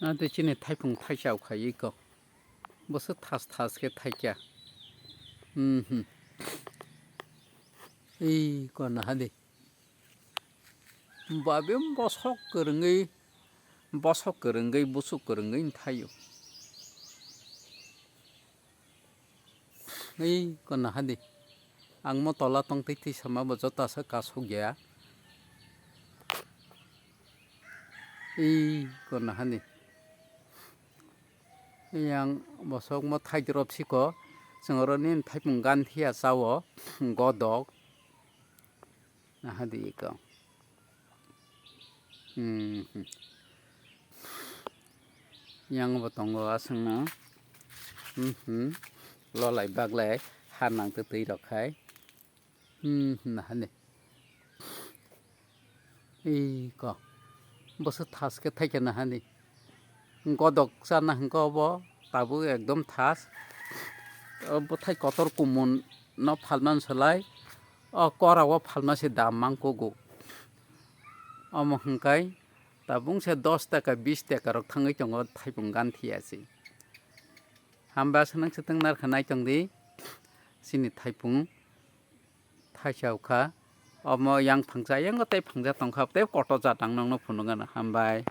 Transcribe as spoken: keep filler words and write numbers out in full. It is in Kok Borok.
Ante chini thaipung thaisa khai iko. Bwswk thas thas khe thaikya. Mhm. Ei ko naha di. Babe bosok kwrwngwi, bosok kwrwngwi, bwswk kwrwngwi thaio. Ei ko naha di. Ang mo tola tongtwi twi sama bo jota sa kasuk ya. Ei ko naha di. Yang bosok mo thai drop siko. Chwng oro ni thaipung gan thia chao. Godok. Aha di iko. Hmm. Yang bo tongo aswngno. Hmm. Lolai baglai ha nang twi twi rok khai. Hmm, nahani. Iko. Bwswk thas khe thaikhe nahani. Godok chana hwnkhe obo tabuk ekdom thas. O bwthai kotor kumun no phalmani slai o kora o phalma se dam mang kugo. Omo hwnkhe tabuk se dos taka, bis taka rok thangwi tongo thaipung gan thia se. Hamba aswk nang swtwng narwkha nai tong di. Chini thaipung thaisa wngkha. Omo yang phangsa, yango tei phangsa tongkha, tei kotor jat ang nokno phunukgano. Hambai.